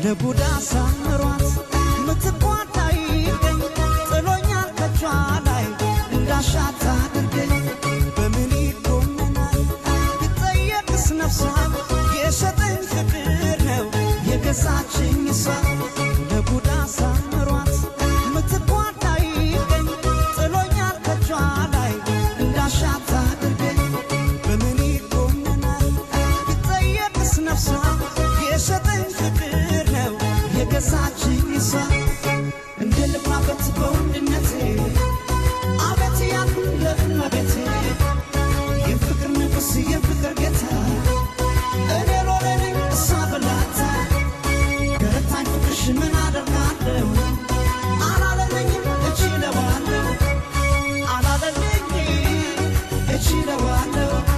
ለቡዳ ሳምሯት ምትኳታ ይገኝ ጥሎኛል ከቿ ላይ እንዳሻት አድርገኝ። በምን ይኮነናል ብጠየቅስ ነፍሷ? የሸጠኝ ፍቅር ነው የገዛችኝ እሷ። ለቡዳ ሳምሯት ምትኳታ ይገኝ ጥሎኛል ከቿ ላይ እንዳሻት አድርገኝ። በምን ይኮነናል ብጠየቅስ ነፍሷ? የሸጠኝ ፍቅር ነው የገዛችኝ እሷ። እንደ ልማበት በወንድነቴ አቤት ያልኩ ለእመቤቴ፣ የፍቅር ንጉሥ